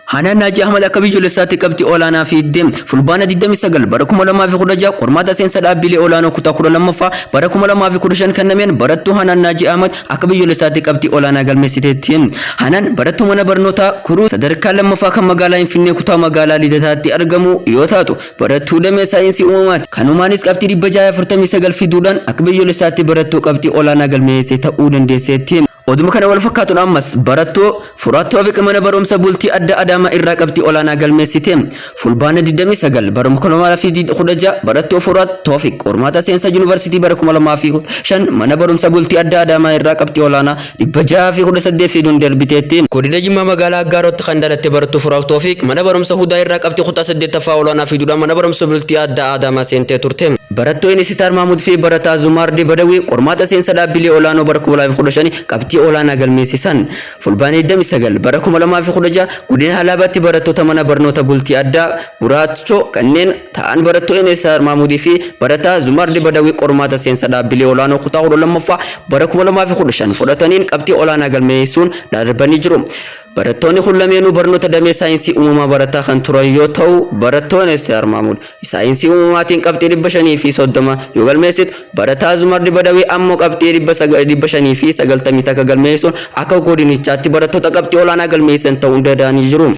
Hanaan Naajii Ahmad akka biyyoolessaatti qabxii olaanaa fidde. Fulbaana 29 bara 2016 qormaata seensa dhaabbilee olaanoo kutaa 12ffaa bara 2015 kennameen barattuu Hanaan Naajii Ahmad akka biyyoolessaatti qabxii olaanaa galmeessiteetti. Hanaan barattuu mana barnootaa Kuruu sadarkaa lammaffaa kan magaalaa Finfinnee kutaa magaalaa Lidataatti argamu yoo taatu, barattuu damee saayinsii uumamaati. Kanumaanis qabxii 649 fiduudhaan akka biyyoolessaatti barattuu qabxii olaanaa galmeesse ta'uu dandeesseetti. Oduma kana wal fakkaatuun ammas barattuu Furaat Toofiq mana barumsa bultii adda Adaamaa irraa qabxii olaanaa galmeessite. Fulbaana 29 bara 2016 barattuu Furaat Toofiq qormaata seensa yuunivarsiitii bara 2005 mana barumsa bultii adda Adaamaa irraa qabxii olaanaa 618 fiduun darbiteetti. Godina Jimmaa magaalaa Aggaarootti kan dhalatte barattuu Furaat Toofiq mana barumsa Hudaa irraa qabxii kutaa 8ffaa olaanaa fiduudhaan mana barumsa bultii adda Adaamaa seentee turte. Barattuu Inisitar Mahmud fi barataa Zumaardi Badawii qormaata seensa dhaabbilee olaanoo bara 2015 qabxii olaanaa galmeessisan. Fulbaana 29 bara 2016 godina Halaabaatti barattoota mana barnoota bultii addaa Buraachoo kanneen ta'an barattuu Inisitar Mahmudii fi barataa Zumaardi Badawii qormaata seensa dhaabbilee olaanoo kutaa 12ffaa bara 2015 fudhataniin qabxii olaanaa galmeessuun darbanii jiru. Barattoonni kun lameenuu barnoota damee saayinsii uumamaa barataa kan turan yoo ta'u, barattoonni Inisitar Mahmud saayinsii uumamaatiin qabxii 530 yoo galmeessitu, barataa Zumardi Badawii ammoo qabxii 591 galmeessuun akka godinichaatti barattoota qabxii olaanaa galmeessan ta'uu danda'anii jiru.